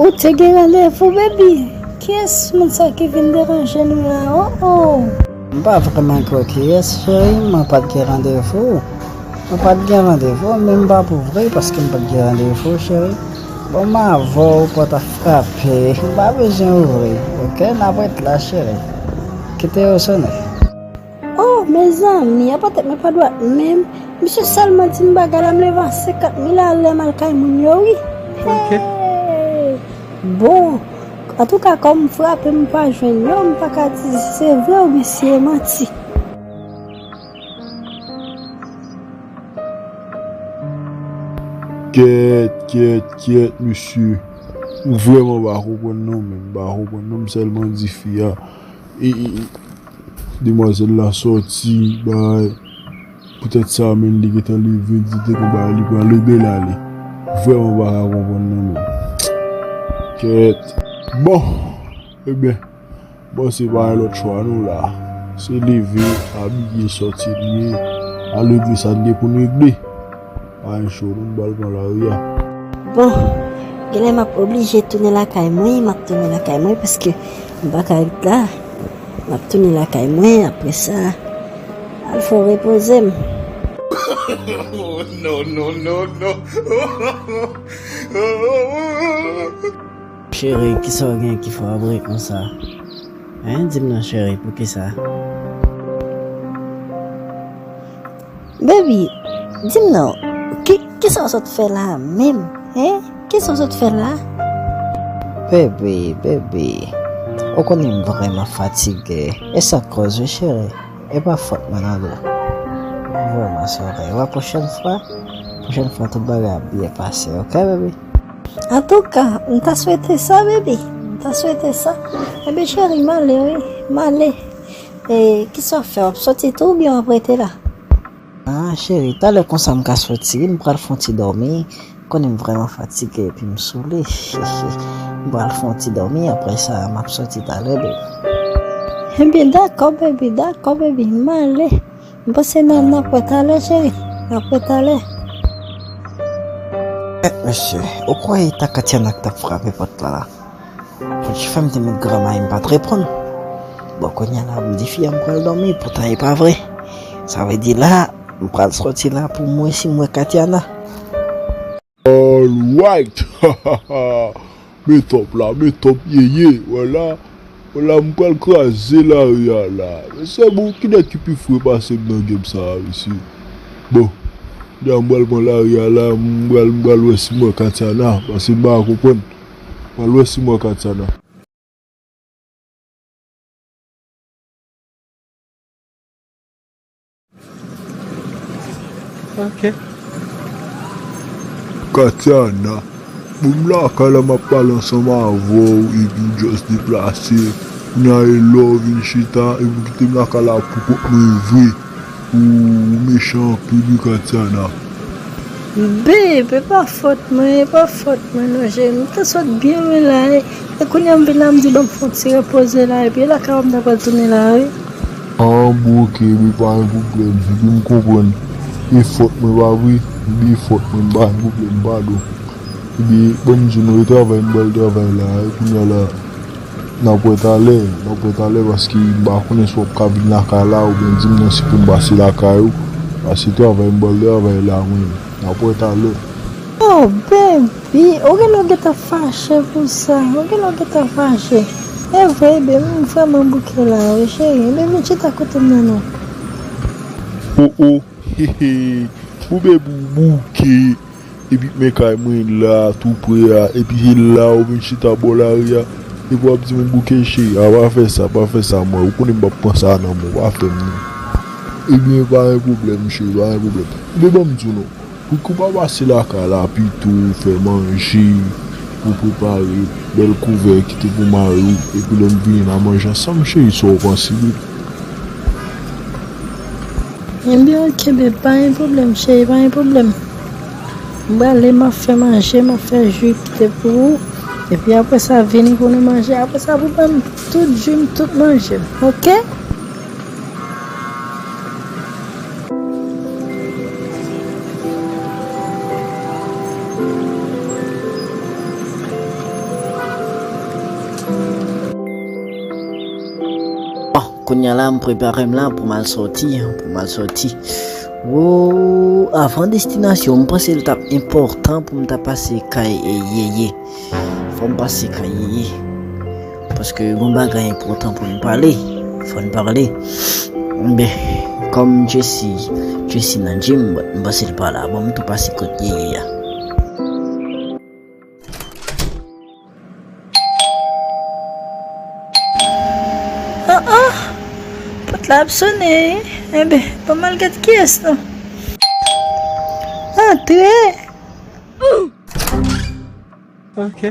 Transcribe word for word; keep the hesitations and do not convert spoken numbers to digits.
Ou te gen randevou, baby? Kiyès moun sa ki vin deranje nou la? Oh, oh. M pa vrèman kwè kiyès, cheri, mwen pa t gen randevou. Mwen pa t gen randevou, men m pa pou vre paske m pa t gen randevou, cheri. Bon, m avè w, pòt ap frape. M pa bezwen ouvri, oke? N ap ret la, cheri. Kite yo sonnen. Oh, mezanmi, apa tèt mwen pa dwat menm? Misye sèlman di m bagay la, m leve a senkant mil alè m al kay moun yo, wi. Hey! Bon, antouka, kòm m frape, m pa jwenn yo, m pa ka di si se vre oubyen si se manti. Kèt, kèt, kèt, mesye. M vrèman pa konprann non, men m pa konprann non, m sèlman di fi a. E, e, e, demwazèl la sòti, bay, poutèt sa menm li gentan leve, di te konba li pran lebe l ale. Vrèman pa ka konprann non, men. Kèt. Bon, ebyen, bon, se pa yon lòt chwa non la. Se leve, abiye, sòti l ye. A leve sa n gen pou n regle. Pa gen cho non, m pral pran lari a. Bon, genlè m ap oblije tounen lakay mwen, m ap tounen lakay mwen paske m pa ka ret la. M ap tounen lakay mwen, apre sa, al fè repoze m. Non, non, non, non. Cheri, kisa w gen ki fè w ap ri konsa? Hein, di m non, cheri, poukisa? Baby, di m non, ki, kisa w sot fè la menm? Hein? Kisa w sot fè la? Baby, baby, ou konnen m vrèman fatige. E sa k koz wi, cheri. E pa fòt mwen non, bro. Vrèman, se vre. Wè, pwochèn fwa, pwochèn fwa, tout bagay ap byen pase, oke, baby? Antouka, m ta swete sa, baby. M ta swete sa. Ebyen, cheri, m ale, wi. M ale. E, kisa w ap fè? W ap soti tou oubyen w ap rete la? Ah, cheri, talè konsa m ka soti, wi, m pral fè yon ti dòmi. Konnen m vrèman fatige epi m soule. M pral fè yon ti dòmi, apre sa, m ap soti talè, baby. Ebyen, dakò, baby, dakò, baby, m ale. M panse n a, n ap wè talè, cheri. N ap wè talè. Kèt, mesye, ou kwè e ta Katiana k t ap frape pòt la, la? Podyè fè m te met gran mayi m pa t reponn. Bon, kounye a la, m di fi a m pral dòmi, poutan e pa vre. Sa vle di la, m pral sòti la pou m wè si m wè Katiana. Alright! Men top la, men top yeye, wè la. Wè la, m pral kraze lari a la. Men sè bon, kilès ki pi fre pase m nan game sa a, mesye? Bon, kounye a m pral pran lari a la, m pral, m pral wè si m wè Katiana, paske m pa konprann. M pral wè si m wè Katiana. Ok. Katiana, bon, m lakay la, m ap pale ansanm avè w, epi w just deplase. Kounye a e lè w vin chita, epi w kite m lakay la pou kont mwen vre. Ou mechan anpil wi, Katiana. Babe, e pa fòt mwen, e pa fòt mwen non, cheri. M te sot byen lwen la, e, e kounye a m vin la, m di ban m fè yon ti repoze la, epi e lakay ou m ta pral tounen la, wi. Ah, bon, ok, ebyen pa gen pwoblèm, ebyen m konprann. E fòt mwen, pa vre? Ebyen e fòt mwen, pa gen pwoblèm, padon. Ebyen, ban m di w non, e travay m pral travay la, e kounye a la, n ap wè talè, n ap wè talè, paske m pa konnen si w ap ka vin lakay la, oubyen di m non si pou m pase lakay ou, paske travay m pral travay la, mwen, n ap wè talè. Oh, baby, ou genlè w gentan fache pou sa, ou genlè w gentan fache. E vre, baby, m vrèman bouke la, wi, cheri, baby, chita kote m nan non. Oh, oh, he, he, ou baby ou bouke. Epi men kay mwen la, tou pre a, epi se la ou vin chita bò lari a, epi w ap di m bouke cheri, a pa fè sa, pa fè sa mwen, ou konnen m p ap pran sa nan men w, pa fè m non. Ebyen, pa gen pwoblèm cheri, pa gen pwoblèm. Ebyen, ban m di w non, pou ki w pa pase lakay la pito, fè manje, pou prepare bèl kouvè kite pou mari w, epi lè n vini n a manje ansanm cheri, sa w panse baby? Ebyen, ok, babe, pa gen pwoblèm, cheri, pa gen pwoblèm. M prale, m ap fè manje, m ap fè ji kite pou ou. Epi apre sa, vini pou nou manje. Apre sa, pou ban m tout ji m, tout manje m, ok? Kounye a la, m prepare m la pou m al sòti, pou m al sòti. Wo, avan destinasyon, m panse l t ap enpòtan pou m ta pase kay e Yeye. Fò m pase kay Yeye. Paske gon bagay enpòtan pou n pale. Fò n pale. Ben, kòm Jesse, Jesse nan gym, m panse l pa la. Bon, m tou pase kot Yeye a. Ah, ah! Pòt la ap sonnen, wi. Enben, ban m al gad kiyès non. Antre! Ok.